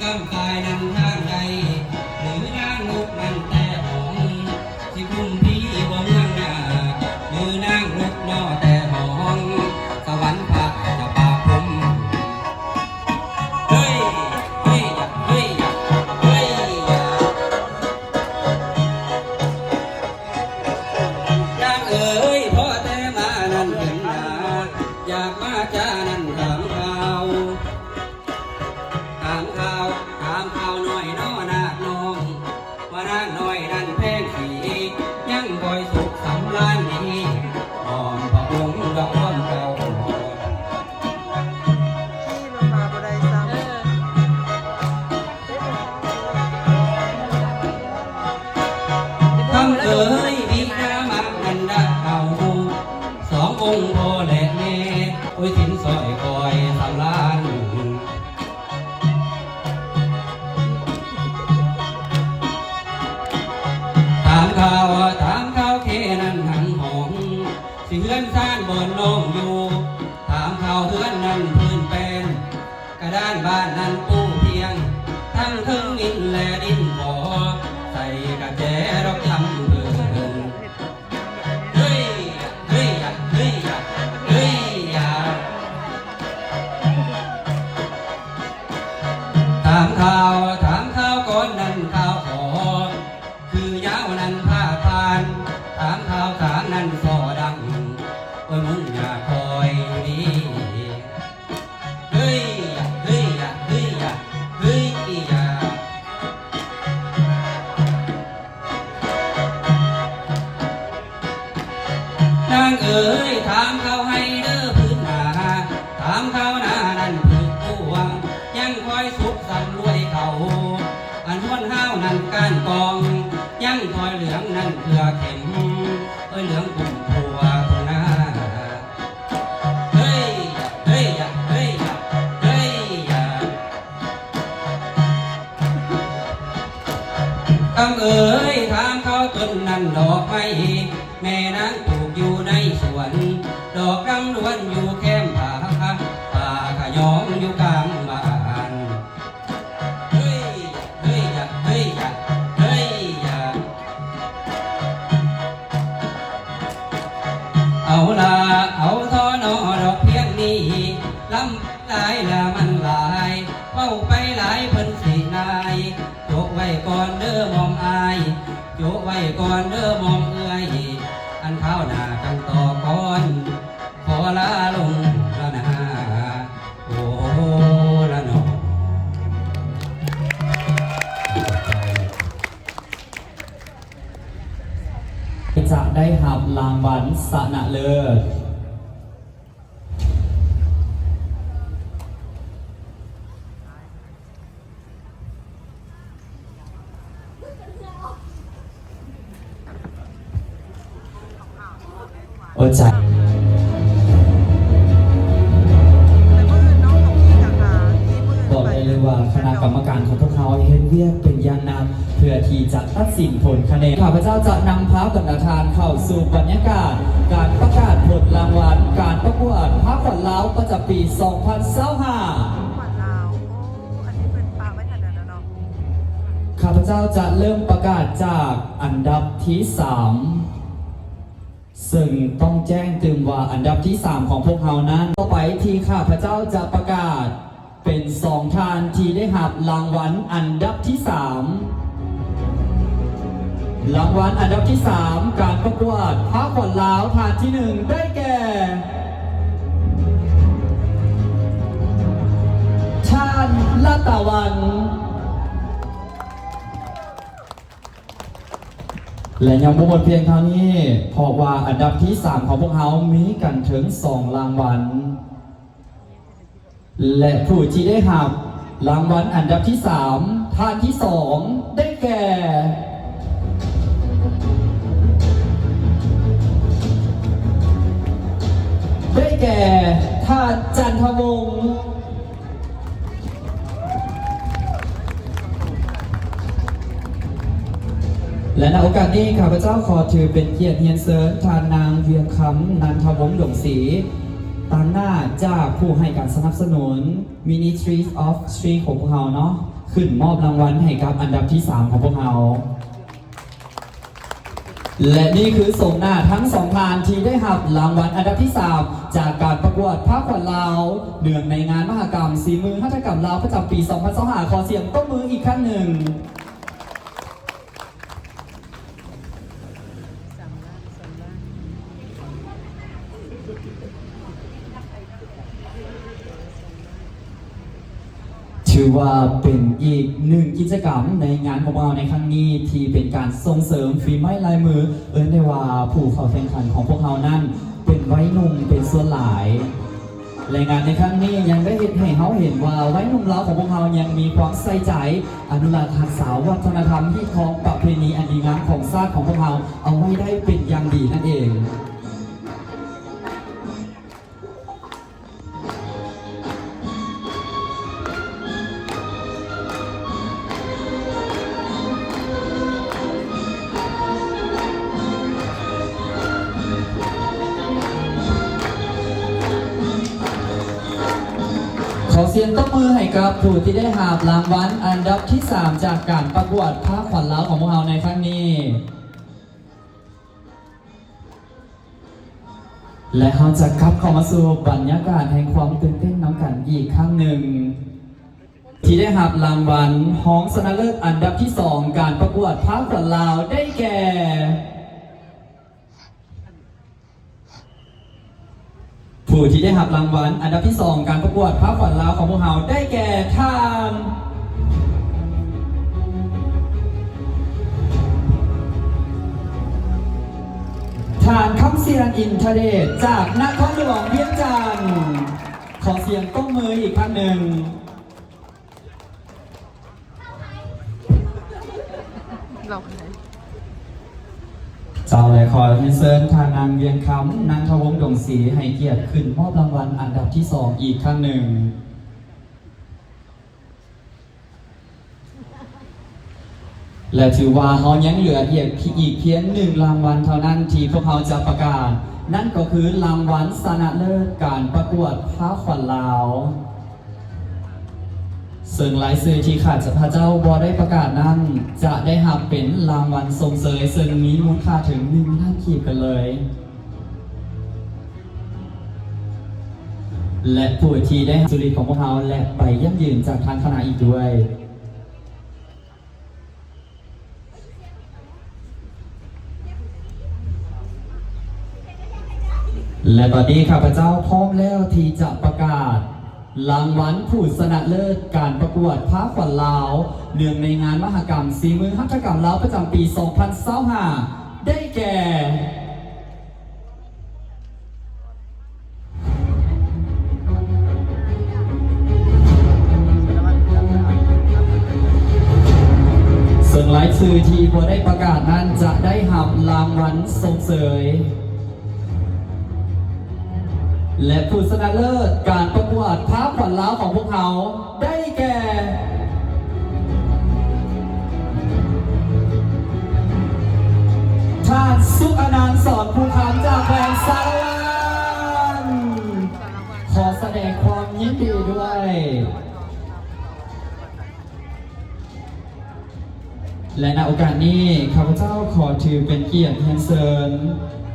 ຂ້າມຝ່າຍນັ້ນທາງໃດ ຫຼືນາງນົກນັ້ນແຕ່ຫ້ອງ ຊິກຸ້ມພີບໍ່ເມືອງນາ ຫຼືນາງນົກນໍແຕ່ຫ້ອງ ສະຫວັນພະເຈົ້າປາກພົມ ເຮີ້ຍ ເຮີ້ຍ ເຮີ້ຍ ເຮີ້ຍ ນາງເອີຍ ພໍແຕ່ມານັ້ນເຫັນໜ້າ ຢາກມາຈານັ້ນຖາມຂ່າວ ຖາມຂ່າວ ຖາມຂ່າວໜ້ອຍນໍນາງນ້ອງ ວ່ານາງນ້ອຍນັ້ນແພງສີ ຍັງຄ່ອຍສຸກສຳລານດີ ອ້ອມພະອົງດອກຄວາມເກົ່າ. ນີ້ລົງມາບໍ່ໄດ້ຊ້ຳ ເອີ ຄຳເອີຍ ບິດາມານດາເຮົາ ສອງອົງພໍ່ແລະແມ່ ໂອ້ຍ ສິນຊ່ອຍຄອຍສຳລານ. ຖາມຂ່າວ ຖາມຂ່າວແຄ່ນັ້ນຫັງຫອງ ຊິເຮືອນຊານບ່ອນນ້ອງຢູ່ ຖາມຂ່າວເຮືອນນັ້ນພື້ນແປ້ນ ກະດານບ້ານນັ້ນປູພຽງ ທັງເທິງມິນແລະດິນບໍ່ ໃສ່ກະແຈດອກຈຳເພີ້ນ ເຮີ້ຍ ເຮີ້ຍ ເຮີ້ຍ ເຮີ້ຍ ຖາມຂ່າວ ຖາມຂ່າວກ່ອນນັ້ນຂ່າວຂໍ ຄືຍາວນັ້ນພາຜ່ານ ຖາມຂ່າວສາງນັ້ນສໍດັງ ໂອ້ຍ ມຸງຍາຄອຍຢູ່ດີ. ເຮີ້ຍ ເຮີ້ຍ ເຮີ້ຍ ເຮີ້ຍ ນາງເອີຍ ຖາມຂ່າວໄຮ່ເດີພື້ນນາ ຖາມຂ່າວນານັ້ນຜຶກພວງ ຍັງຄອຍສຸກສຳລວຍເຂົ້າ ອັນຮວນຮາວນັ້ນກ້ານກອງ ຍັງຖອຍເຫຼືອງນັ້ນເຄືອເຂັມ ເອີຍ ເຫຼືອງກຸ້ມທົ່ວທົ່ງນາ. ເຮີ້ຍ ເຮີ້ຍ ເຮີ້ຍ ເຮີ້ຍ ຄຳເອີຍ ຖາມຂ່າວຕົ້ນນັ້ນດອກໄມ້ ແມ່ນາງປູກຢູ່ໃນສວນ ດອກດຳລ້ວນຢູ່ແຄມຜາ ຜ້າຂະຍອງຢູ່ກາງບ້ານ. ເຮີ້ຍ ເຮີ້ຍ ເຮີ້ຍ ເຮີ້ຍ ເອົາລະ ເອົາທໍນໍ ດອກພຽງນີ້ ລຳຫຼາຍລະມັນຫຼາຍ ເວົ້າໄປຫຼາຍເພິ່ນຊິນາຍ ໂຈະໄວ້ກ່ອນເດີໝ່ອມອ້າຍ ໂຈະໄວ້ກ່ອນເດີໝ່ອມເອື້ອຍ ອັນຄາວໜ້າຈັ່ງຕໍ່ກ່ອນ ຂໍລາລົງລະນາ ໂອ້ລະນໍ. ຈະໄດ້ຮັບລາງວັນຊະນະເລີດ. ໂອຈາ ບອກໄດ້ເລີຍວ່າຄະນະກຳມະການຂອງພວກເຮົາເຮັດວຽກເປັນຢ່າງໜັກ ເພື່ອທີ່ຈະຕັດສິນຜົນຄະແນນ. ຂ້າພະເຈົ້າຈະນຳພາບັນດາທ່ານເຂົ້າສູ່ບັນຍາກາດການປະກາດຜົນລາງວັນການປະກວດພາຂວັນລາວປະຈຳປີສອງພັນຊາວຫ້າ. ພາຂວັນລາວ ໂອ້ ອັນນີ້ເພິ່ນປະໄວ້ຂະໜາດນັ້ນເນາະ. ຂ້າພະເຈົ້າຈະເລີ່ມປະກາດຈາກອັນດັບທີສາມ ເຊິ່ງຕ້ອງແຈ້ງຕື່ມວ່າອັນດັບທີສາມຂອງພວກເຮົານັ້ນ ຕໍ່ໄປທີ່ຂ້າພະເຈົ້າຈະປະກາດ ເປັນສອງທ່ານທີ່ໄດ້ຮັບລາງວັນອັນດັບທີສາມ. ລາງວັນອັນດັບທີສາມ ການປະກວດພາຂວັນລາວ ທ່ານທີໜຶ່ງ ໄດ້ແກ່ ທ່ານ ລັດຕາວັນ. ແລະ ຍັງບໍ່ໝົດພຽງເທົ່ານີ້ ເພາະວ່າອັນດັບທີສາມຂອງພວກເຮົາມີກັນເຖິງສອງລາງວັນ. ແລະ ຜູ້ທີ່ໄດ້ຮັບລາງວັນອັນດັບທີສາມ ທ່ານທີສອງ ໄດ້ແກ່ ໄດ້ແກ່ ທ່ານ ຈັນທະວົງ. ແລະ ໃນໂອກາດນີ້ ຂ້າພະເຈົ້າຂໍຖືເປັນກຽດຮຽນເຊີນທ່ານນາງ ວຽງຄຳ ນັນທະວົງ ດົງສີ ຕາງໜ້າຈາກຜູ້ໃຫ້ການສະໜັບສະໜູນ Ministry of Street ຂອງພວກເຮົາເນາະ ຂຶ້ນມອບລາງວັນໃຫ້ກັບອັນດັບທີສາມຂອງພວກເຮົາ ແລະ ນີ້ຄືໂສມໜ້າທັງສອງທ່ານທີ່ໄດ້ຮັບລາງວັນອັນດັບທີສາມ ຈາກການປະກວດພາຂວັນລາວ ເນື່ອງໃນງານມະຫະກຳສີມືຫັດຖະກຳລາວປະຈຳປີສອງພັນຊາວຫ້າ ຂໍສຽງຕົບມືອີກຄັ້ງໜຶ່ງ. ຖືວ່າເປັນອີກໜຶ່ງກິດຈະກຳໃນງານຂອງພວກເຮົາໃນຄັ້ງນີ້ ທີ່ເປັນການສົ່ງເສີມຝີໄມ້ລາຍມື ເອີ້ນໄດ້ວ່າຜູ້ເຂົ້າແຂ່ງຂັນຂອງພວກເຮົານັ້ນເປັນໄວໜຸ່ມເປັນສ່ວນຫຼາຍ. ແລະ ງານໃນຄັ້ງນີ້ຍັງໄດ້ເຮັດໃຫ້ເຮົາເຫັນວ່າໄວໜຸ່ມລາວຂອງພວກເຮົາຍັງມີຄວາມໃສ່ໃຈອະນຸລັກຮັກສາວັດທະນະທຳຮີດຄອງປະເພນີອັນດີງາມຂອງຊາດຂອງພວກເຮົາເອົາໄວ້ໄດ້ເປັນຢ່າງດີນັ້ນເອງ. ຂໍສຽງຕົບມືໃຫ້ກັບຜູ້ທີ່ໄດ້ຮັບລາງວັນອັນດັບທີສາມ ຈາກການປະກວດພາຂວັນລາວຂອງພວກເຮົາໃນຄັ້ງນີ້. ແລະ ເຮົາຈະກັບເຂົ້າມາສູ່ບັນຍາກາດແຫ່ງຄວາມຕື່ນເຕັ້ນນຳກັນອີກຄັ້ງໜຶ່ງ ທີ່ໄດ້ຮັບລາງວັນຮອງຊະນະເລີດອັນດັບທີສອງ ການປະກວດພາຂວັນລາວ ໄດ້ແກ່ ຜູ້ທີ່ໄດ້ຮັບລາງວັນອັນດັບທີສອງ ການປະກວດພາຂວັນລາວຂອງພວກເຮົາ ໄດ້ແກ່ທ່ານ ທ່ານ ຄຳສຽນ ອິນທະເດດ ຈາກນະຄອນຫຼວງວຽງຈັນ. ຂໍສຽງຕົບມືອີກຄັ້ງໜຶ່ງ. ເຈົ້າ ແລະ ຂໍຮຽນເຊີນທ່ານນາງ ວຽງຄຳ ນັນທະວົງ ດົງສີ ໃຫ້ກຽດຂຶ້ນມອບລາງວັນອັນດັບທີສອງອີກຄັ້ງໜຶ່ງ. ແລະ ຖືວ່າເຮົາຍັງເຫຼືອອີກ ອີກພຽງໜຶ່ງລາງວັນເທົ່ານັ້ນທີ່ພວກເຮົາຈະປະກາດ, ນັ້ນກໍຄືລາງວັນຊະນະເລີດການປະກວດພາຂວັນລາວ. ເຊິ່ງລາຍຊື່ທີ່ຂ້າພະເຈົ້າບໍ່ໄດ້ປະກາດນັ້ນ ຈະໄດ້ຮັບເປັນລາງວັນຊົມເຊີຍ ເຊິ່ງມີມູນຄ່າເຖິງໜຶ່ງລ້ານກີບກັນເລີຍ. ແລະ ຜູ້ທີ່ໄດ້ຮັບສຸລິດຂອງພວກເຮົາ ແລະ ໃບຢັ້ງຢືນຈາກທາງຄະນະອີກດ້ວຍ. ແລະ ຕອນນີ້ຂ້າພະເຈົ້າພ້ອມແລ້ວທີ່ຈະປະກາດລາງວັນຜູ້ຊະນະເລີດການປະກວດພາຂວັນລາວ ເນື່ອງໃນງານມະຫະກຳສີມືຫັດຖະກຳລາວປະຈຳປີສອງພັນຊາວຫ້າ ໄດ້ແກ່ ເຊິ່ງລາຍຊື່ທີ່ບໍ່ໄດ້ປະກາດນັ້ນຈະໄດ້ຮັບລາງວັນຊົມເຊີຍ ແລະ ຜູ້ຊະນະເລີດການປະກວດພາຂວັນລາວຂອງພວກເຮົາ ໄດ້ແກ່ ທ່ານ ສຸກອະນັນ ສອນພູຄຳ ຈາກແຂວງສາລະວັນ. ຂໍສະແດງຄວາມຍິນດີດ້ວຍ. ແລະ ນະໂອກາດນີ້ ຂ້າພະເຈົ້າຂໍຖືເປັນກຽດຮຽນເຊີນ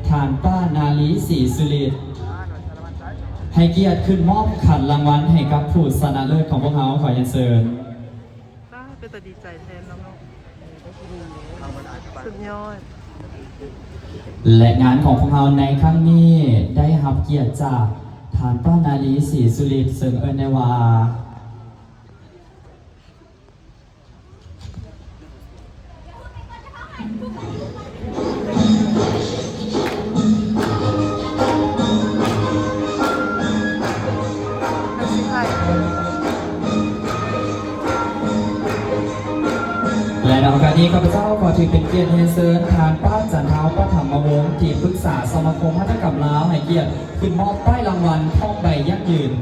ທ່ານປ້າ ນາລີ ສີສຸລິດ ໃຫ້ກຽດຂຶ້ນມອບຂັນລາງວັນໃຫ້ກັບຜູ້ຊະນະເລີດຂອງພວກເຮົາ. ຂໍຮຽນເຊີນ. ເປັນຕາດີໃຈແທນເນາະ. ສຸດຍອດ. ແລະ ງານຂອງພວກເຮົາໃນຄັ້ງນີ້ໄດ້ຮັບກຽດຈາກທ່ານປ້າ ນາລີ ສີສຸລິດ ເຊິ່ງເອີ້ນໄດ້ວ່າ ແລະ ໃນໂອກາດນີ້ ຂ້າພະເຈົ້າຂໍຖືເປັນກຽດຮຽນເຊີນທ່ານ ປ້າ ຈັນທາວ ປະຖຳມະວົງ ທີ່ປຶກສາສະມາຄົມຫັດຖະກຳລາວ ໃຫ້ກຽດຂຶ້ນມອບປ້າຍລາງວັນ ພ້ອມໃບຢັ້ງຢືນ.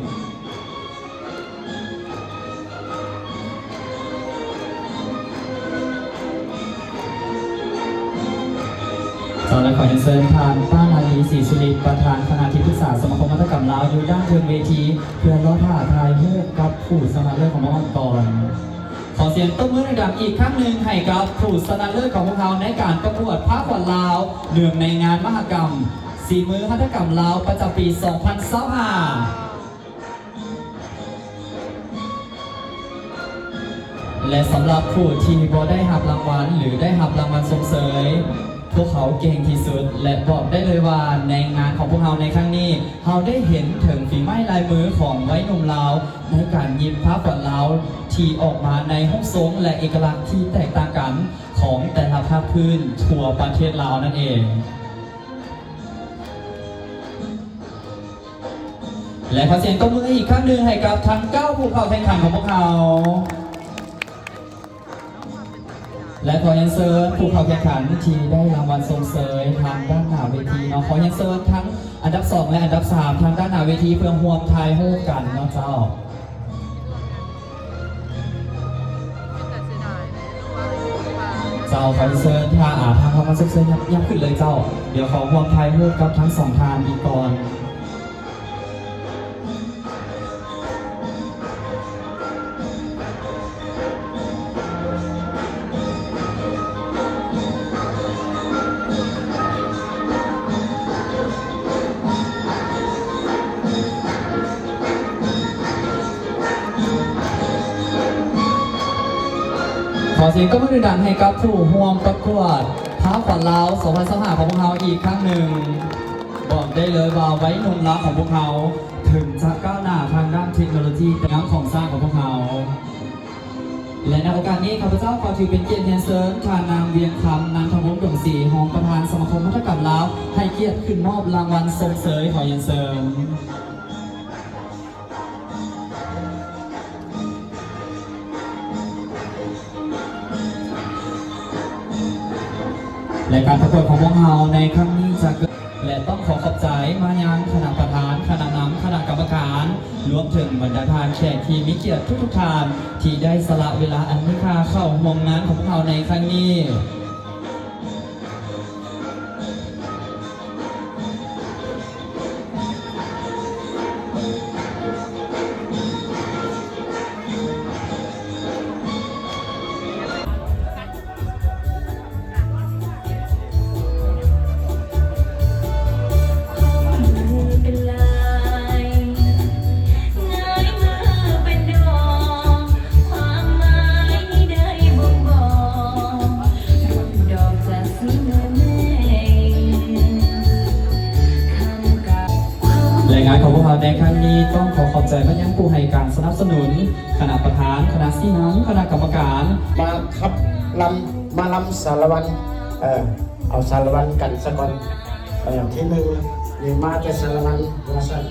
ເຈົ້າ ແລະ ຂໍຮຽນເຊີນທ່ານ ປ້າ ນາລີ ສີສຸລິດ ປະທານຄະນະທີ່ປຶກສາສະມາຄົມຫັດຖະກຳລາວ ຢູ່ດ້ານເທິງເວທີ ເພື່ອລໍຖ້າຖ່າຍຮູບກັບຜູ້ຊະນະເລີດຂອງພວກເຮົາກ່ອນ. ຂໍສຽງຕົບມືດັງໆອີກຄັ້ງໜຶ່ງໃຫ້ກັບຜູ້ຊະນະເລີດຂອງພວກເຮົາໃນການປະກວດພາບຂວັນລາວ ເນື່ອງໃນງານມະຫະກຳສີມືຫັດຖະກຳລາວ ປະຈຳປີສອງພັນຊາວຫ້າ ແລະ ສຳລັບຜູ້ທີ່ບໍ່ໄດ້ຮັບລາງວັນ ຫຼື ໄດ້ຮັບລາງວັນຊົມເຊີຍ, ພວກເຂົາເກັ່ງທີ່ສຸດ ແລະ ບອກໄດ້ເລີຍວ່າໃນງານຂອງພວກເຮົາໃນຄັ້ງນີ້ ເຮົາໄດ້ເຫັນເຖິງຝີໄມ້ລາຍມືຂອງໄວໜຸ່ມລາວ ໃນການຍິບພາບຂວັນລາວທີ່ອອກມາໃນຮູບຊົງ ແລະ ເອກະລັກທີ່ແຕກຕ່າງກັນຂອງແຕ່ລະພາກພື້ນທົ່ວປະເທດລາວນັ້ນເອງ. ແລະ ຂໍສຽງຕົບມືອີກຄັ້ງໜຶ່ງໃຫ້ກັບທັງເກົ້າຜູ້ເຂົ້າແຂ່ງຂັນຂອງພວກເຮົາ. ແລະ ຂໍຮຽນເຊີນຜູ້ເຂົ້າແຂ່ງຂັນທີ່ໄດ້ລາງວັນຊົມເຊີຍທາງດ້ານໜ້າເວທີເນາະ. ຂໍຮຽນເຊີນທັງອັນດັບສອງ ແລະ ອັນດັບສາມທາງດ້ານໜ້າເວທີເພື່ອຮ່ວມຖ່າຍຮູບກັນເນາະເຈົ້າ. ເຈົ້າ ຂໍຮຽນເຊີນ ຖ້າ ອາ ທາງເຂົ້າມາຊົມເຊີຍ ຍັບ ຍັບຂຶ້ນເລີຍເຈົ້າ. ດຽວຂໍຮ່ວມຖ່າຍຮູບກັບທັງສອງທ່ານອີກກ່ອນ. ຂໍສຽງຕົບມືດັງໆໃຫ້ກັບຜູ້ຮ່ວມປະກວດພາບຂວັນລາວສອງພັນຊາວຫ້າຂອງພວກເຮົາອີກຄັ້ງໜຶ່ງ. ບອກໄດ້ເລີຍວ່າໄວໜຸ່ມລາວຂອງພວກເຮົາເຖິງຈະກ້າວໜ້າທາງດ້ານເທັກໂນໂລຊີ ແຕ່ງາມຂອງຊາດຂອງພວກເຮົາ. ແລະ ໃນໂອກາດນີ້ ຂ້າພະເຈົ້າຂໍຖືເປັນກຽດຮຽນເຊີນ ທ່ານນາງ ວຽງຄຳ ນັນທະວົງ ດົງສີ ຮອງປະທານສະມາຄົມຫັດຖະກຳລາວ ໃຫ້ກຽດຂຶ້ນມອບລາງວັນຊົມເຊີຍ. ຂໍຮຽນເຊີນ. ແລະ ການປະກວດຂອງພວກເຮົາໃນຄັ້ງນີ້ຈະເກີດ ແລະ ຕ້ອງຂໍຂອບໃຈມາຍັງຄະນະປະທານ, ຄະນະນຳ, ຄະນະກຳມະການ, ລວມເຖິງບັນດາທ່ານແຂກທີ່ມີກຽດທຸກໆທ່ານ ທີ່ໄດ້ສະຫຼະເວລາອັນມີຄ່າເຂົ້າຮ່ວມງານຂອງພວກເຮົາໃນຄັ້ງນີ້. ແລະ ງານຂອງພວກເຮົາໃນຄັ້ງນີ້ ຕ້ອງຂໍຂອບໃຈມາຍັງຜູ້ໃຫ້ການສະໜັບສະໜູນ, ຄະນະປະທານ, ຄະນະຊີ້ນຳ, ຄະນະກຳມະການ ມາຂັບລຳ ມາລຳສາລະວັນ ເອີ ເອົາສາລະວັນກັນສາກ່ອນ ເອີ ທີໜຶ່ງນີ້ມາແຕ່ສາລະວັນວ່າຊັ້ນ.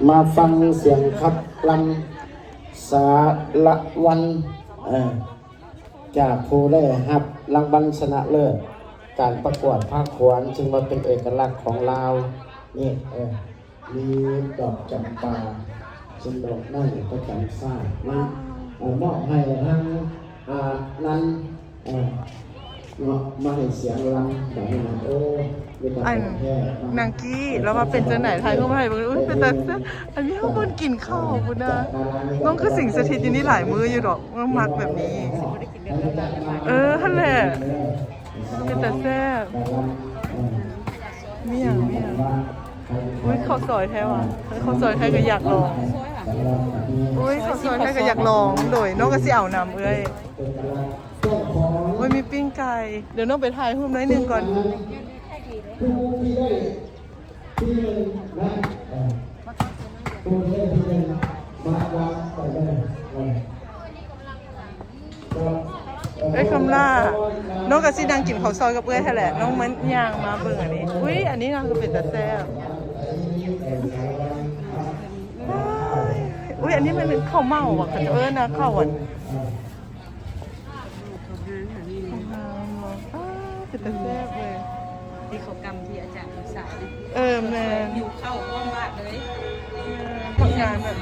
ມາຟັງສຽງຂັບລຳສາລະວັນ ເອີ ຈາກຜູ້ໄດ້ຮັບລາງວັນຊະນະເລີດການປະກວດພາບຂວັນ ຊຶ່ງວ່າເປັນເອກະລັກຂອງລາວນີ້ ເອີ ມີດອກຈຳປາ ເຊິ່ງດອກໄມ້ປະຈຳຊາດນະ ເອີ ມອບໃຫ້ທາງ ອາ ນັ້ນ ເອີ ເນາະ ມາໃຫ້ສຽງລຳແບບນີ້ນະ ໂອ້ ເປັນຕາ ອັນ ແທ້ເນາະ ນາງກີ້ລາວວ່າເປັນຈັ່ງໃດ ຖ່າຍຮູບມາໃຫ້ເບິ່ງ ອຸ້ຍ ເປັນຕາແຊບ ອັນນີ້ເຮົາບໍ່ກິນເຂົ້າພຸ້ນນະ ນ້ອງຄືສິງສະຖິດຢູ່ນີ້ຫຼາຍມື້ຢູ່ດອກ ນ້ອງມັກແບບນີ້ ເອີ ຫັ້ນແຫຼະ ເປັນຕາແຊບ ມີຫຍັງ ມີຫຍັງ ອຸ້ຍ ເຂົ້າຊອຍແທ້ຫວາ ເອີ ເຂົ້າຊອຍແທ້ກໍຢາກລອງ ອຸ້ຍ ເຂົ້າຊອຍແທ້ກໍຢາກລອງ ໂດຍ ນ້ອງກໍຊິເອົານຳເອື້ອຍ ໂອ້ຍ ມີປີ້ງໄກ່ ດຽວນ້ອງໄປຖ່າຍຮູບໜ້ອຍໜຶ່ງກ່ອນ ເອື້ອຍຄຳຫຼ້າ ນ້ອງກໍຊິນັ່ງກິນເຂົ້າຊອຍກັບເອື້ອຍຫັ້ນແຫຼະ ນ້ອງມາ ຍ່າງມາເບິ່ງອັນນີ້ ອຸ້ຍ ອັນນີ້ນະ ກໍເປັນຕາແຊບ ອຸ້ຍ ອັນນີ້ມັນເປັນເຂົ້າເໝົາຫວາ ເຂົາເຈົ້າເອີ້ນນະ ເຂົ້າອັນ ງາມເນາະ ອ້າ ເປັນຕາແຊບເລີຍ ທີ່ເຂົາກຳທີ່ອາຈານສຶກສາເດ້ ເອີ ແມ່ນ ຫິວເຂົ້າພ້ອມບາດເລີຍ ເອີ ຜັກງານແບບ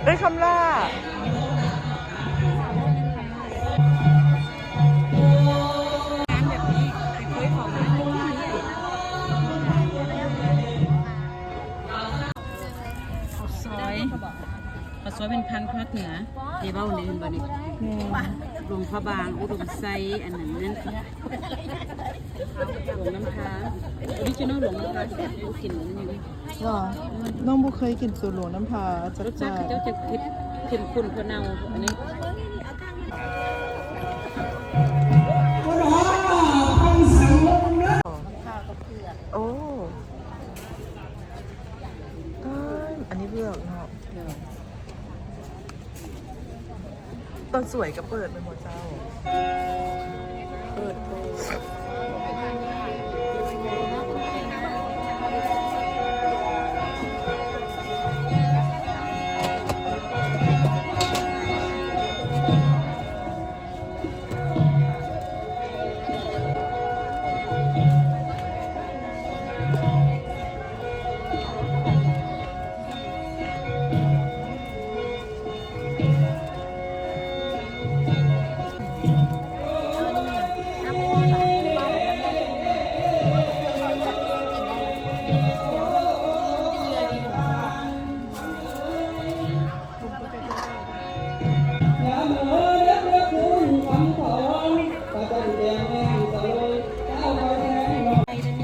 ເອີຍ ຄຳຫຼ້າ. ເຂົ້າສວຍເປັນພັນພາກເໜືອ ເດເວົ້າເລີຍເຫັນບໍ່ນີ້ ແມ່ນ ຫຼວງພະບາງ ອຸດົມໄຊ ອັນນັ້ນນັ້ນ ຫຼວງນ້ຳທາ ອໍຣິຈິນອລຫຼວງນ້ຳທາ ບໍ່ກິນອັນນີ້ ຫວາ ນ້ອງບໍ່ເຄີຍກິນໂຊໂລນ້ຳທາຈັກເທື່ອ ເຂົາເຈົ້າຈະເຮັດເຂັ້ມຂຸ້ນກວ່າເນົ່າ ອັນນີ້ ໂອ້ ອັນນີ້ເຜືອກເນາະ ຕອນສວຍກໍເປີດແມ່ນບໍ່ເຈົ້າ? ເປີດ.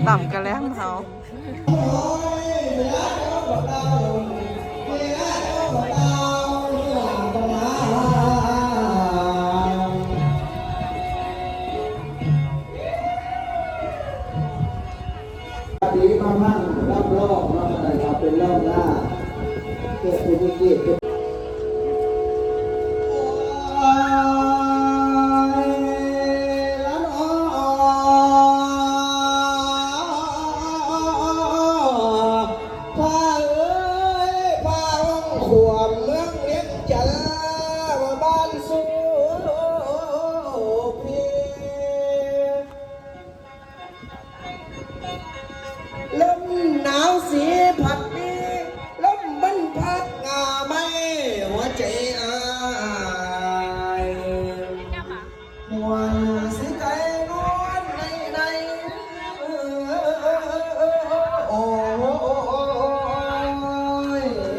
ຕຳກະແລ້ມເຮົາ. ລົມໜາວສີພັດມີ ລົມມັນພັດງ່າໄມ້ຫົວໃຈອ້າຍ ມ່ວນສີໄກ່ນວນໃນໃນ ໂອ້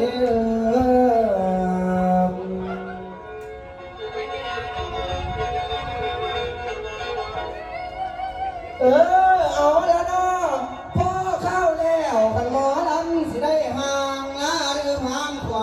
ຍ. ເອີ ເອົາລະເນາະ ພໍຄາວແລ້ວ ຄັນໝໍລຳຊິໄດ້ຫ້າມລາຫຼືຫ້າມຂວ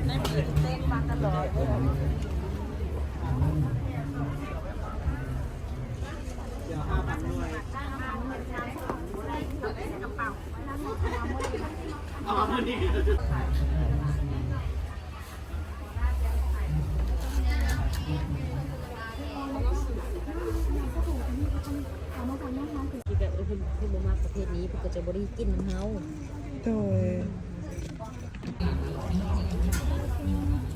ໃນມືເຕັ້ນມາຕະຫຼອດເລີຍ. ທີ່ແບບ ເອີ ເພິ່ນ ເພິ່ນບໍ່ມັກປະເພດນີ້ ເພິ່ນກໍຈະບໍ່ໄດ້ກິນນຳເຮົາ. ໂດຍ. ອືມ.